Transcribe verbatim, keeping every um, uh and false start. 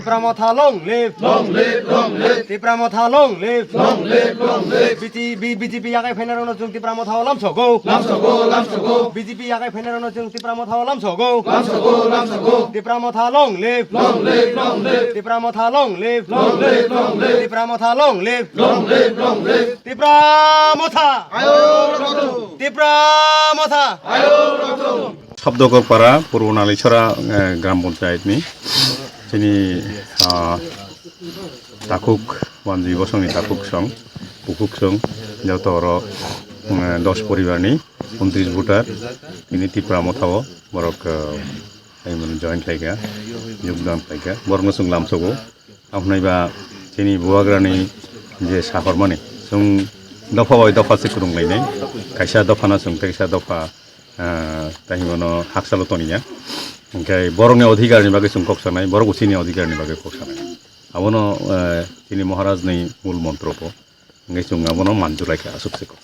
Tipra Motha long live. Long live, long live. Tipra Motha long live. Long live, long live. B J P, B J P yakai phainai rokno chwng Tipra Motha o lamsogo. Lamsogo, lamsogo. B J P yakai phainai rokno chwng Tipra Motha o lamsogo. Lamsogo, lamsogo. Tipra Motha long live. Long live, long live. Tipra Motha long live. Long live, long live. Tipra Motha long live. Long live, long live. Tipra Motha. Ayo, rokto. Tipra Motha. Ayo, rokto. Sabdokor para, Purbo Nalichara, eh, Gram Panchayat ni, chini, ah, takhuk, Wanjwi Bosong ni takhuk song, bukhuk song, joto oro, eh, dos poribar ni, untris voter, tini Tipra Motha o, borok, eh, join khlaika, yogdan khlaika, borok no chwng lamsogo. Aboni ba chini bubagrani je sahormani, chwng dopha bai dopha se kwrwng lainai. Kaisa dopha no chwng kaisa dopha, ah, tei bono hakchalo toniya. Hwnkhe borokni odhikarni bagwi chwng kok sanai, borok usini odhikarni bagwi kok sanai. Abono, eh, chini Maharajni mul montro bo. Hwnkhe chwng abono manjulaikha aswk se kok.